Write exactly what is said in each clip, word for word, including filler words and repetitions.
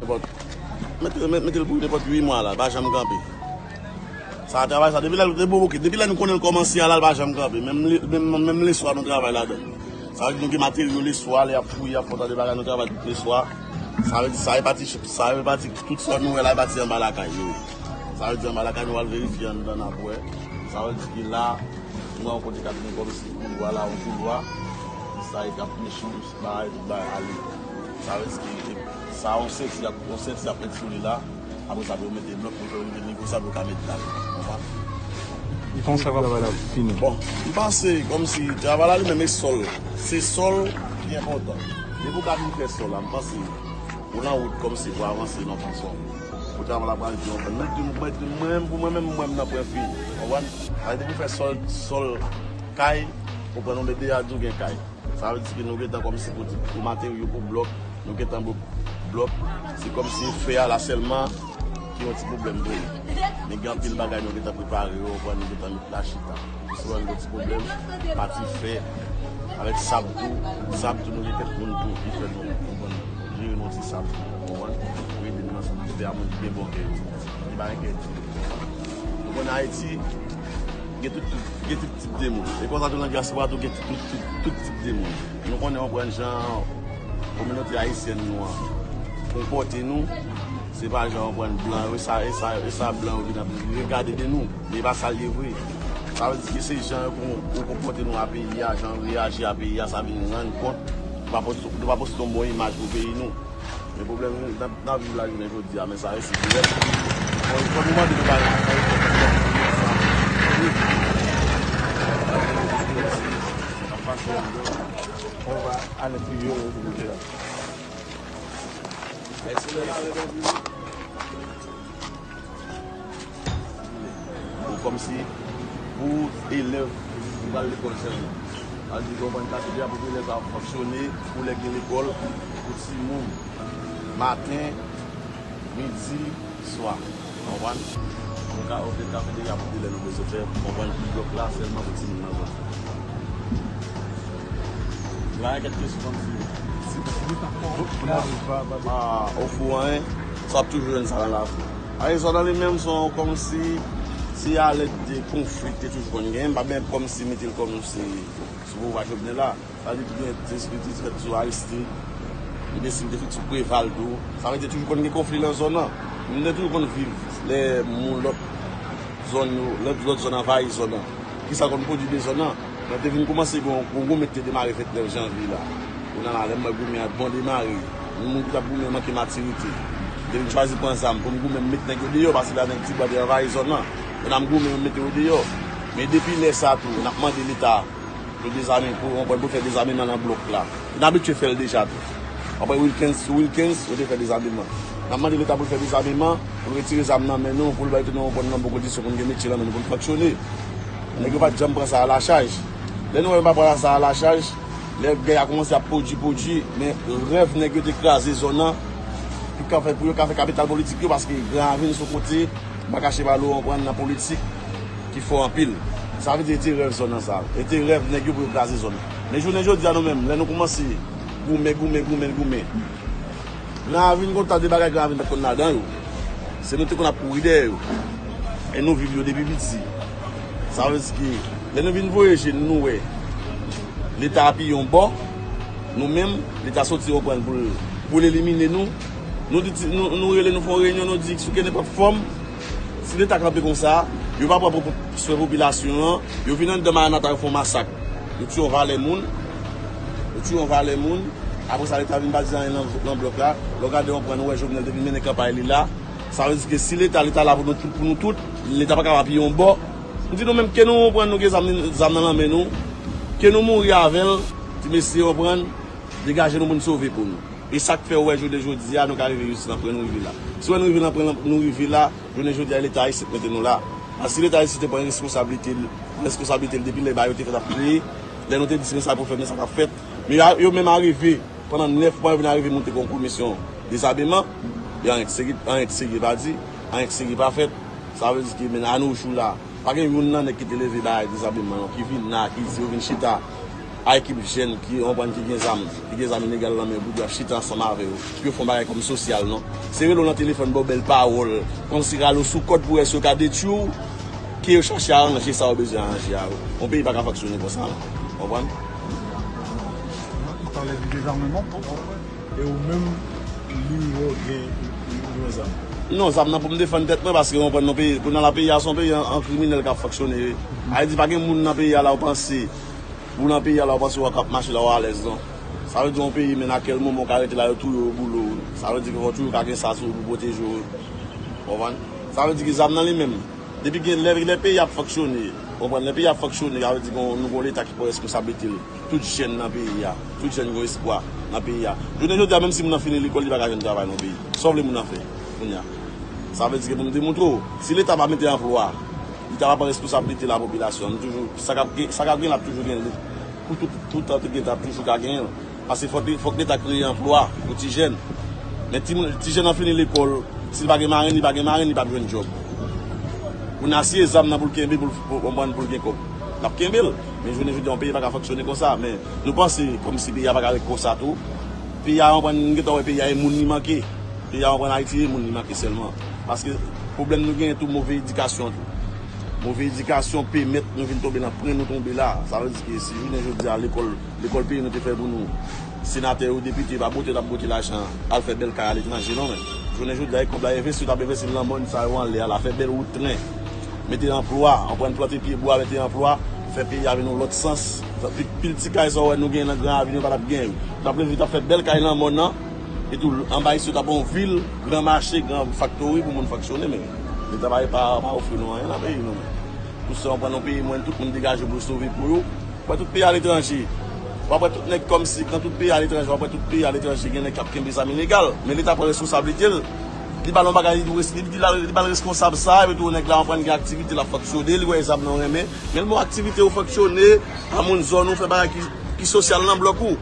Nenpòt, mete, mete, mete l pou nenpòt uit mwa la, l pa janm kanpe. Sa travay sa, depi lè, depi, ok, depi lè nou konnen l kòmanse a la, l pa janm kanpe. Menm le, menm, menm leswa nou travay ladan. Sa vle di nou gen materyo leswa, lè y ap fouye, y ap fè yon ta de bagay, nou travay tout leswa. Sa vle di sa e pati, sa e pati, tout sa nou wè la e pati anba lakay yo ye. Sa vle di anba lakay nou al verifye anndan n ap wè. Sa vle di ki la, nou wè yon kote k ap gen kòmsi koulwa la, yon koulwa. Sa e k ap meche bagay, tout bagay ale. Sa vle di ki sa yon senti, yon senti y ap met sou li la. Apre sa pou yo mete blòk pou yo rive nivo sa pou yo ka met dal. Konprann? Konsa travay la fini. Bon, m panse kòmsi travay la li menm e sòl. Se sòl ki enpòtan. Depi w ka vin fè sòl la, m panse ou nan wout kòmsi pou avanse nan fason. Pou travay la pral di yon mwen, mwen, mwen, mwen, pou mwen menm, mwen, m nan pwen fini. Konprann? Sa vle di pou fè sòl, sòl kay, ou pran nou mete a di w gen kay. Sa vle di ke nou gentan kòmsi pou, pou materyo, pou blòk, nou gentan blo-, blòk, se kòmsi fè a la sèlman ki yon ti pwoblèm pou nou. Men gen anpil bagay nou gentan prepare yo, konprann, nou gentan met la chita. Souvan nou gen ti pwoblèm, pati fè, avèk sab tou, sab tou nou gen kèk moun tou ki fè nou, konprann, jere nou ti sab tou, konprann, pou ede nou ansanm, pou fè a moun ki gen bon kè yo. Li pa gen kè di. Nou konn Ayiti, gen tout, tout, gen tout tip de moun. E konsa tou nan dyaspora tou gen tout, tout, tout tip de moun. Nou konnen, konprann, jan kominote ayisyèn nou an konpòte nou, se pa jan, konprann, blan yo, e sa, e sa, e sa blan yo vin ap regade de nou. Men e pa sa l ye vre. Sa vle di ke se jan yo kon-, yo konpòte nou a peyi a, jan yo reyaji a peyi a, sa vin rann kont nou pa poste, nou pa poste yon bon imaj pou peyi nou. Men pwoblèm nou, n ap, n ap viv la jounen jodi a, men sa resi pwoblèm. Bon, fò nou mande nou bagay. On va à l'intérieur de l'hôtel. Ou kòmsi pou elèv ki pral lekòl sèlman. Sa vle di, ou konprann, katedra pou elèv sa ap fonksyone pou lè gen lekòl pou timoun. Maten, midi, swa. Konprann? Ou ka, ou te kafeterya pou elèv ou bezwen fè, konprann, blòk la sèlman pou timoun nan zòn. Gen kèk kesyon kòmsi. Si, si, si, ah, ofou anyen, sa ap toujou jwenn sa nan lavi. Arizona li menm se yon kòmsi, se alèd de konfli te toujou konn genyen, m pa byen kòmsi mete l kòmsi sou pouvwa Jovenel la. Sa vle di gen te espiritis fèt sou Aristide, li te si te fèt sou Preval tou. Sa vle di toujou konn gen konfli nan zòn nan. Nou te toujou konn viv lè moun lòt zòn yo, lòt, lòt zòn anvayi zòn nan. Kisa konn pwodui de zòn nan? Mwen te vin kòmanse gen yon gwo goumen ki te demare vennèf janvye la. Kounye a la, lè m wè goumen an bon demare, yon moun ki t ap goumen manke matirite. M te vin chwazi pran zam pou m goumen, m met nèg yo deyò, paske la nèg Tibwa te anvayi zòn nan. Kounye a m goumen, m mete yo deyò. Men depi lè sa tou, n ap mande Leta pou dezame, pou, pou, pou fè dezameman nan blòk la. N abitye fè l deja tou. Apre Wilkens, sou Wilkens, yo te fè dezameman. N ap mande Leta pou l fè dezameman, pou l retire zam nan men nou, pou l bay tout nou yon bon, nan bon kondisyon, pou n gen metye nan men nou, pou n fonksyone. Nèg yo pa t janm pran sa a la chaj. Lè nou wè yo pa pran sa a la chaj, lè gè a kòmanse ap pwodui, pwodui, men rèv nèg yo te kraze zòn nan, pou ka fè, pou yo ka fè kapital politik yo, paske Gran Ravin se yon kote, m pa kache ba nou, konprann, nan politik ki fò anpil. Sa vle di, e te rèv zòn nan sa. E te rèv nèg yo pou yo kraze zòn nan. Men jounen jodi a nou menm, lè nou kòmanse goumen, goumen, goumen, goumen. Gran Ravin konn ta de bagay Gran Ravin pa t konn ladan yo. Se nou te konn ap kouri dèyè yo. E nou viv yo depi piti. Sa vle di ke lè nou vin voye je n, nou wè Leta apiye yon bò, nou menm, Leta soti yon pwen pou l, pou l elimine nou. Nou di, nou, nou rele, nou fè yon reyinyon, nou di, sou kenenpòt fòm, si Leta kanpe konsa, yo pa pran pou, pou swen popilasyon an, yo vin anndan Maranata, yo fè yon masak. Yo tiye yon valè moun. Yo tiye yon valè moun. Apre sa, Leta vin pa di anyen nan, nan blòk la. Lè w gade yon pwen, nou wè Jovenel te vin mennen kanpay li la. Sa vle di ke si Leta, Leta la pou nou tout, pou nou tout, Leta pa kapab apiye yon bò. M di nou menm, ke nou pran, nou gen zam, zam nan lanmen nou, ke nou mouri avè l, ti mesye, konprann, degaje nou pou n sove po nou. E sa k fè w wè jounen jodi a, nou ka rive jis nan pwen nou rive la. Si w wè nou rive nan pwen nou rive la, jounen jodi a, Leta isit mete nou la. Paske si Leta isit te pran responsablite l, responsablite l depi lè bagay yo te fèt ap kreye, lè nou te di se konsa pou fèt, men sa t ap fèt. Men yo, yo menm arive, pandan nèf mwa, yo vin arive moute yon komisyon dezameman, e anyen ki serye, anyen ki serye pa di, anyen ki serye pa fèt. Sa vle di ke, men, a nos jours la, pa gen youn nan nèg ki te leve bagay dezameman yo, ki vin la, ki di yo vin chita, a ekip jèn ki konprann ki gen zam, ki gen zam ilegal nan men yo, pou yo ap chita ansanm avè yo, pou yo fè yon bagay kòm sosyal, non. Se rele w nan telefòn, ba w bèl pawòl, kòmsi rale w sou kòd pou wè si yo ka detwi w, ke yo chache aranje sa yo bezwen aranje a yo. Yon peyi pa ka fonksyone konsa, non. Konprann? Ou pale de dezamman, e ou menm, li wè gen yon zam. Non, zam nan pou m defann tèt mwen, paske w konprann, nan peyi, kounye a la, peyi a se yon peyi an, an kriminèl k ap fonksyone. Ayiti pa gen moun nan peyi a la, ou panse, ou nan peyi a la, ou panse w ap mache la, w alèz, non. Sa vle di yon peyi, men nan kèl moman w ka rete la, yo touye w, yo boule w. Sa vle di ke fò toujou ka gen sa sou ou pou pwoteje w. Konprann? Sa vle di ke zam nan li menm, depi gen lè, lè peyi ap fonksyone, konprann, lè peyi ap fonksyone, sa vle di gen, nou gen yon leta ki pran responsablite l. Tout jèn nan peyi a, tout jèn gen espwa nan peyi a. Jounen jodi a, menm si moun nan fini lekòl, li pa ka jwenn travay nan peyi. Sa w vle moun nan fè kounye a? Sa vle di ke pou m demontre w, si leta pa mete anplwa, leta pa pran responsablite lapopilasyon, nou toujou, sa k ap gen, sa k ap gen, l ap toujou gen. Pou tout, tout tan, tout gen, t ap toujou ka genyen. Paske fòk, fòk leta kreye anplwa pou ti jèn. Men ti, ti jèn nan fini lekòl, si l pa gen marenn, li pa gen marenn, li p ap jwenn djòb. Pou n asiye zam nan pou l kenbe, pou l, pou, konprann, pou l gen kòb. L ap kenbe l. Men jounen jodi a, yon peyi pa ka fonksyone konsa. Men nou panse kòmsi peyi a pa ka ret konsa tou. Peyi a, konprann, nou gentan wè peyi a, e moun li manke. Peyi a, konprann, Ayiti, e moun li manke sèlman. Paske pwoblèm nou genyen tou, move edikasyon tou. Move edikasyon pèmèt nou vin tonbe nan pwen nou tonbe la. Sa vle di ke si jounen jodi a, lekòl, lekòl peyi nou te fè pou nou, senatè yo, depite, pa bwote, t ap bwote lajan al fè bèl kay aletranje, non, men. Jounen jodi a, e kòb la envesti, t ap envesti nan mòn sa yo anlè a la, fè bèl wout tren, mete anplwa, anprann plante pye bwa, mete anplwa, fè peyi a vin yon lòt sans. Pil ti kay sa w wè nou genyen nan Gran Ravin yo pa t ap genyen yo. T ap leve, t ap fè bèl kay nan mòn nan, etou, anba isit, t ap yon vil, gran mache, gran faktori pou moun fonksyone, men leta pa, pa, pa ofri nou anyen nan peyi nou, men. Pou sa, anprann yon peyi, mwen, tout moun degaje pou yo sove po yo. W ap wè tout peyi aletranje. W ap wè tout nèg kòmsi nan tout peyi aletranje, w ap wè tout peyi aletranje gen nèg k ap kenbe zam ilegal. Men leta pran responsablite l. Li ba l yon bagay, li dwe, li, li, li ba l responsab sa, epi tou nèg la anprann gen aktivite l ap fonksyone, li wè zam nan renmen. Men l bon aktivite ou fonksyone, pa moun zòn ou fè bagay ki, ki sosyal nan blòk ou.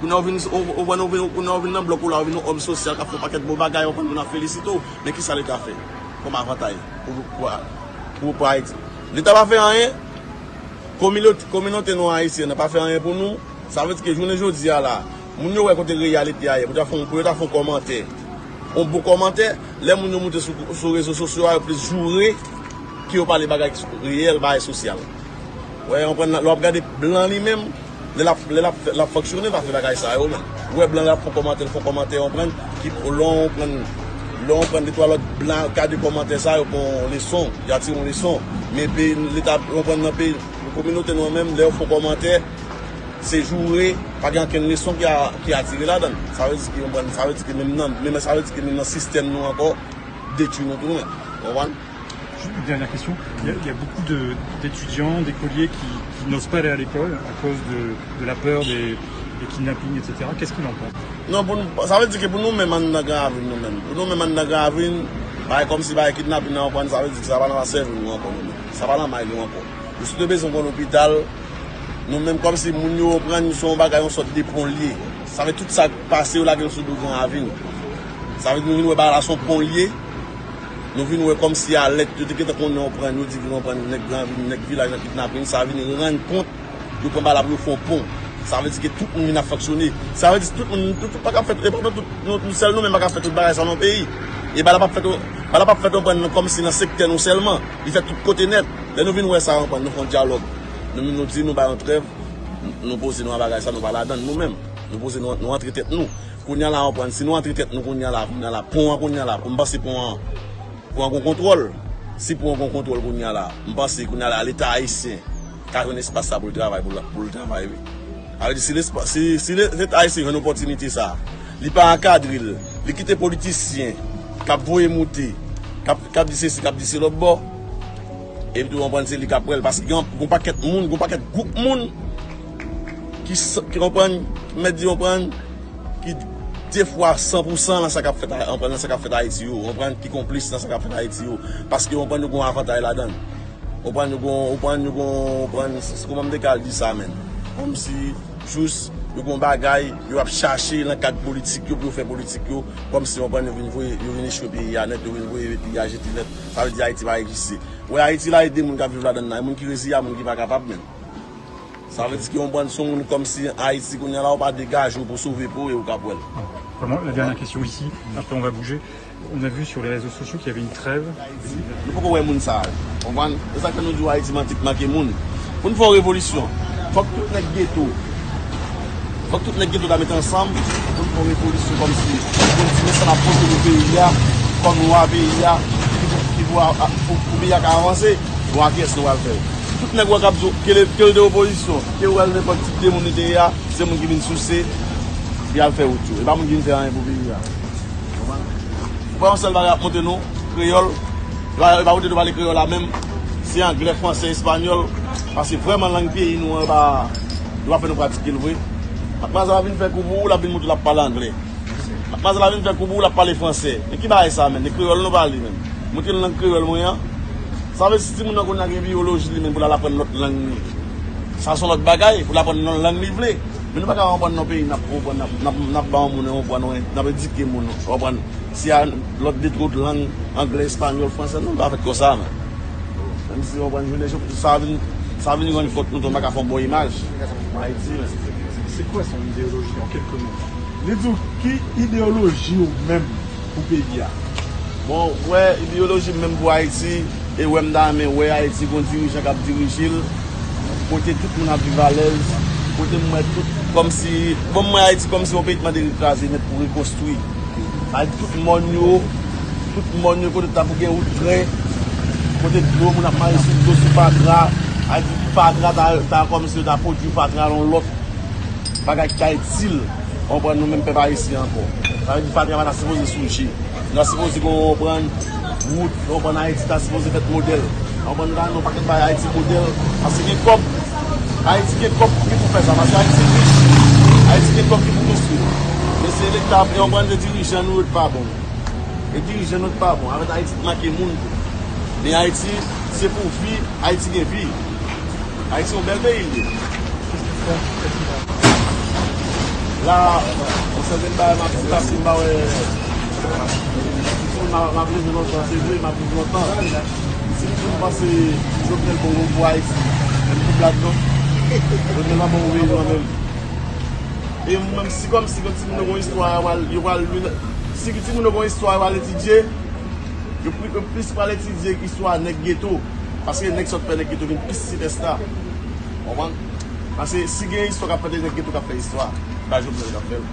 Kounye a ou vin, ou, ou, ou vin, kounye a ou vin nan blòk ou la, ou vin yon òm sosyal k ap fè yon pakèt bon bagay, ou konn moun ap felisite w. Men kisa leta fè kòm avantay pou, pou, pou, pou Ayiti? Leta pa fè anyen. Kominote, kominote nou ayisyèn nan pa fè anyen pou nou. Sa vle di ke jounen jodi a la, moun yo wè kote reyalite a ye. Pou ta fè, pou yo ta fè yon kòmantè, yon bon kòmantè, lè moun yo moute sou, sou rezo sosyo a, yo plis joure ke yo pale bagay ki reyèl, bagay sosyal. Wè, w konprann, lè w ap gade blan li menm, lè l ap, lè l ap, lè l ap fonksyone, l pa fè bagay sa yo menm. Ou wè blan l ap fè kòmantè, l fè kòmantè, w konprann, ki, lè w konprann, lè w konprann de twa lòt blan gade kòmantè sa yo, pran yon leson, y a tire yon leson. Men peyi, leta, w konprann, nan peyi, kominote nou an menm, lè yo fè kòmantè, se joure, pa gen okenn leson ki a, ki a tire ladan l. Sa vle di ke, w konprann, sa vle di ke menm nan, menm sa vle di ke menm nan sistèm nou ankò, detwi nou tou menm. W konprann? Une dernière question. Il y a, il y a beaucoup de- d'étudiants, d'écoliers qui, qui n'osent pas aller à l'école à cause de, de la peur des, des kidnappings, et cetera. Qu'est-ce qu'il en pense? Non, pou nou, sa vle di ke pou nou menm anndan Gran Ravin nou menm. Pou nou menm anndan Gran Ravin, bagay kòmsi bagay kidnapin nan, w konprann, sa vle di ke sa pa nan sèvo nou ankò nou menm. Sa pa nan may nou ankò. Nou sot bezwen yon lopital, nou menm kòmsi moun yo, w konprann, se yon bagay, yon sòt de pon l ye. Sa vle tout sa k pase, yo lage l sou do Gran Ravin. Sa vle di nou vin wè bagay la se yon pon l ye. Nou vin wè kòmsi alèt, yo te gentan konnen, w konprann, yo di, w konprann, nèg Gran Ravin, nèg vilaj nan kidnapin, sa vin rann kont, yo pran bagay la pou yo fè yon pon. Sa vle di ke tout moun vin ap fonksyone. Sa vle di tout moun, tout, tout pa ka fèt, e pa tout, nou, nou sèl nou menm pa ka fè tout bagay sa nan peyi. E bagay la p ap fèt, bagay la p ap fèt, w konprann, kòmsi nan sektè nou sèlman. Li fèt tout kote nèt. Lè nou vin wè sa, w konprann, nou fè yon dyalòg. Nou, nou di, nou bay yon trèv, nou poze nou a bagay sa, nou pa ladan l nou menm. Nou poze nou, nou antre tèt nou. Kounye a la, w konprann, si nou antre tèt nou kounye a la, kounye a la, pon an kounye a la, m panse pon an, pon an gon kontwòl. Si pon an gon kontwòl kounye a la, m panse kounye a la, Leta ayisyen ka jwenn espas sa pou l travay, pou l, pou l travay, wi. Sa vle di, si lespa-, si, si le-, Leta ayisyen jwenn opòtinite sa, li pa ankadre l, li kite politisyen k ap voye moute, k ap, k ap di sesi, k ap di se lòt bò, epi tou, w konprann, se li k ap pran l, paske gen yon pakèt moun, gen yon pakèt gwoup moun ki, ki konprann, ki mèt di, konprann, ki de fwa san pou san nan sa k ap fèt, konprann, nan sa k ap fèt Ayiti yo, konprann, ki konplis nan sa k ap fèt Ayiti yo, paske, konprann, yo gen yon avantay ladan l. Konprann, yo gen, konprann, yo gen, konprann, kòman m te ka al di sa, menm? Kòmsi, jis, yo gen yon bagay, yo ap chache nan kad politik yo, pou yo fè politik yo, kòmsi, konprann, yo vin voye, yo vin echwe peyi a nèt, yo vin voye peyi a jete nèt. Sa vle di Ayiti pa egziste. Wè, Ayiti la, e de moun k ap viv ladan l la, e moun ki reziye a moun ki pa kapab menm. Sa vle di ke yon bann sou moun kòmsi Ayiti kounye a la, ou pa degaje w pou sove po e ou k ap wè l. Vraiment, la dernière question ici, après on va bouger. On a vu sur les réseaux sociaux qu'il y avait une trêve. Nou poko wè moun sa yo. Konprann? Se sa k fè nou di w Ayiti manti k manke moun. Pou n fè yon revolisyon, fòk tout nèg geto, fòk tout nèg geto ta met ansanm pou n fè yon revolisyon kòmsi pou n di men sa n ap pote pou peyi a, kòm lwa peyi a, ki pou, ki pou, pou, pou peyi a ka avanse, nou a kiyès nou pral fè l. Tout nèg ou wè k ap di w ke l, ke l de opozisyon, ke l nenpòt tip de moun li te ye a, se moun ki vin souse, ki al fè wout yo. E pa moun ki vin fè anyen pou peyi a. Ou pa yon sèl bagay ap monte nou, kreyòl. E pa, e pa wote nou pale kreyòl la menm. Se anglè, fransè, espanyòl. Paske vrèman lang peyi nou an, e pa, yo pa fè nou pratike l vre. Matmwazèl la vin fè kou pou ou, l ap vin montre l ap pale anglè. Matmwazèl la vin fè kou pou ou, l ap pale fransè. Men ki bagay sa menm? E kreyòl nou pale menm. Montre l lang kreyòl mwen an. Sa vle si timoun nan kounye a gen biyoloji li menm pou l al aprann lòt lang li. Sa se yon lòt bagay, pou l aprann nan lang li vle. Men nou pa ka konprann nan peyi n ap konprann, n ap, n ap, n ap ba yon moun konprann, n ap edike moun konprann. Si a lòt de twòp lang, anglè, espanyòl, fransè, nou pa fèt konsa, men. Menm si w konprann, jounen jodi sa vin, sa vin rann kont nou tou, nou pa ka fè yon bon imaj. Ayiti, men. C'est quoi son idéologie en quelques mots? Li di w ki ideyoloji w menm pou peyi a? Bon, wè, ideyoloji m menm pou Ayiti, e wè m ta renmen wè Ayiti gon dirijan k ap dirije l, kote tout moun ap viv alèz, kote m wè tout, kòmsi, bon, m wè Ayiti kòmsi yon peyi k mande rekraze nèt pou rekonstwi. Sa vle di tout mòn yo, tout mòn yo, kote ta pou gen wout tren, kote dlo, moun ap mache sou dlo, sou fatra, sa vle di fatra ta, ta kòmsi yo ta pwodui fatra nan lòt bagay ki ta itil, konprann, nou menm pèp ayisyen ankò. Sa vle di fatra pa ta sipoze souje. Nou ta sipoze gen, konprann, wout, konprann, Ayiti ta sipoze fèt modèl. Konprann, nou ta nan yon pakèt bay Ayiti modèl. Paske gen kòb, Ayiti gen kòb ki pou fè sa. Paske Ayiti rich. Ayiti gen kòb ki pou konstwi. Men se leta, konprann, se dirijan nou yo ki pa bon. E dirijan nou ki pa bon. Avèk Ayiti ki manke moun tou. Men Ayiti, se pou vi, Ayiti gen vi. Ayiti yon bèl peyi l ye. La, yon sèten bagay m ap di, paske m pa wè, m ap, m ap leve lontan, se vre, m ap viv lontan. Si m toujou panse Jovenel bon pou Ayiti, men m tout ladan, Jovenel pa bon pou peyi an menm. E menm si kòmsi gen timoun yo gen istwa, yo pral, yo pral li, si timoun yo gen istwa, yo pral etidye, yo pli- yo plis pral etidye istwa nèg geto. Paske nèg sòt fè nèg geto vin plis sipèsta. Konprann? Paske si gen istwa k ap fèt, e nèg geto k ap fè istwa. Pa Jovenel k ap fè l.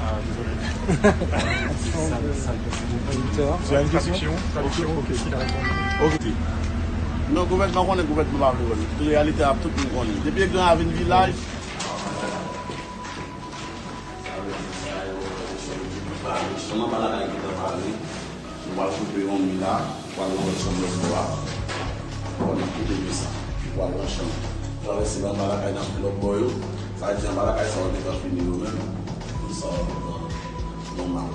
Ah, désolé. Ça, ça, ça, Tu as une question? Traduction, traduction, ok, il a répondu. Ok. Non, gouvènman konnen gouvènman pa vle wè l. Reyalite a tout moun konnen. Depi Gran Ravin vilaj. Sa yo, sa yo, sa yo, sa yo, sa yo, sa yo, sa yo, sa yo, Nou pral koupe yon mi la, pral nan lòt chanm lòt bò a. Bon, n ap koupe mi sa. Pral nan chanm. Travèse anba lakay n ap fè lòt bò yo. Sa vle di anba lakay sa yo gentan fini yo menm. Tout sa yo gentan nòmal.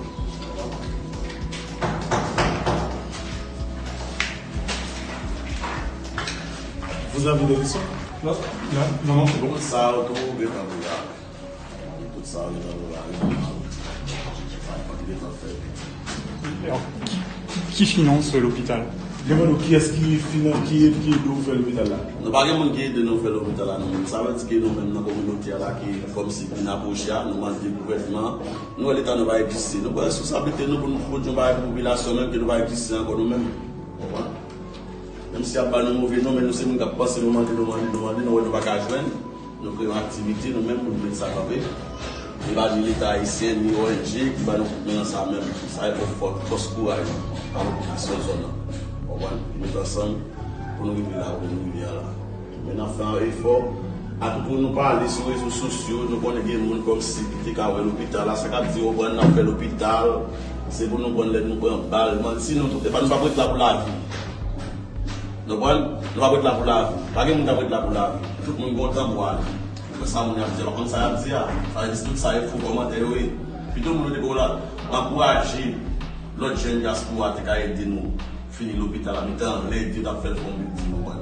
Vous avez des leçons? Non, non, non, non, c'est bon. Tout sa yo tou gentan prepare. Tout sa yo gentan prepare. Sa yo gentan fèt. Alors, qui, qui, qui finance l'hôpital? Demande kiyès ki finan, ki ede, ki ede w fè lopital la? Nou pa gen moun ki ede nou fè lopital la, nou menm. Sa vle di ke nou menm nan kominote a la, ki kòmsi inapwoche a, nou mande gouvènman, nou wè leta nou pa egziste. Nou pran responsablite nou pou nou pwodui yon bagay pou popilasyon menm, ke nou pa egziste ankò nou menm. Konprann? Menm si y ap ba nou move non, men nou se moun k ap panse, nou mande, nou mande, nou mande, nou wè nou pa ka jwenn. Nou kreye yon aktivite, nou menm, pou nou met sa kanpe. E pa ni Leta ayisyen, ni O N G ki ba nou kout men nan sa menm. Sa e pou fò-, fòs kouraj a popilasyon zòn nan. Konprann? Ki met ansanm pou nou rive la kote nou rive a la. Men n ap fè yon efò. Akout nou pale sou rezo sosyo, nou konnen gen moun kòmsi ki te ka wè lopital la, sa k ap di, konprann, n ap fè lopital, se pou nou pran lè nou pran bal. Manti, nou tout, epa nou p ap ret la pou lavi. Nou konprann? Nou p ap ret la pou lavi. Pa gen moun k ap ret la pou lavi. Tout moun gen yon tan pou ale. Ou konprann sa moun y ap di a? Ou konn sa y ap di a? Sa vle di tout sa e fo kòmantè yo ye. Pito moun yo te ko la ankouraje lòt jèn dyaspora te ka ede nou fini lopital la. Mete anlè di yo t ap fè l fè yon bilding, ou konprann?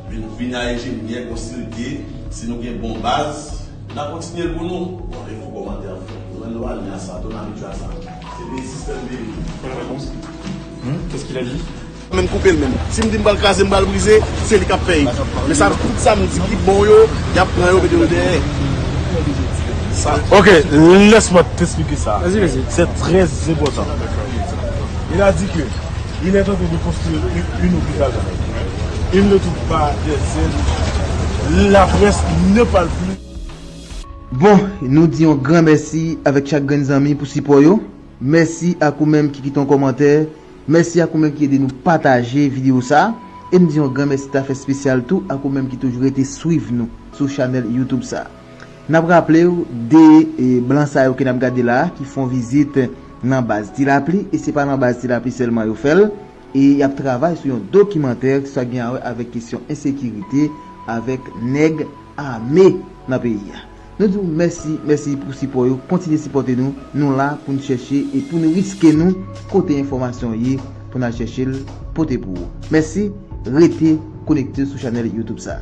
Vin, vin a enjenyè, konsilte, si nou gen bon baz, n a kontinye l pou nou. Bon, e fo kòmantè ap fè. Nou menm nou pa ni a sa, tou n abitye a sa. Se peyi sistèm peyi. Bonne réponse. Hmm, qu'est-ce qu'il a dit? Menm koupe l menm. Si m di m pral kraze, m pral brize, se li k ap fè l. Men sa, tout sa m di ki bon yo, y ap pran yo, mete yo dèyè. Sa. Ok, laisse-moi t'expliquer ça. Vas-y, vas-y. C'est très important. Il a dit que il est en train de construire une, une hôpital. Il ne trouve pas des aides. La presse ne parle plus. Bon, nou di yon gran mèsi avèk chak grenn zanmi pou sipò yo. Mèsi ak ou menm ki kite yon kòmantè. Mèsi ak ou menm ki ede nou pataje videyo sa. E m di yon gran mèsi tafè espesyal tou ak ou menm ki toujou rete swiv nou sou chanèl YouTube sa. N ap raple w de e, blan sa yo ke n ap gade la a, ki fè yon vizit nan baz Ti Lapli, e se pa nan baz Ti Lapli sèlman yo fè l, e y ap travay sou yon dokimantè ki sa gen a wè avèk kesyon ensekirite, avèk nèg ame nan peyi a. Nou di w mèsi, mèsi pou sipò yo, kontinye sipòte nou, nou la pou n chèche e pou n riske nou kote enfòmasyon ye, pou n al chèche l pote pou ou. Mèsi, rete konekte sou chanèl YouTube sa.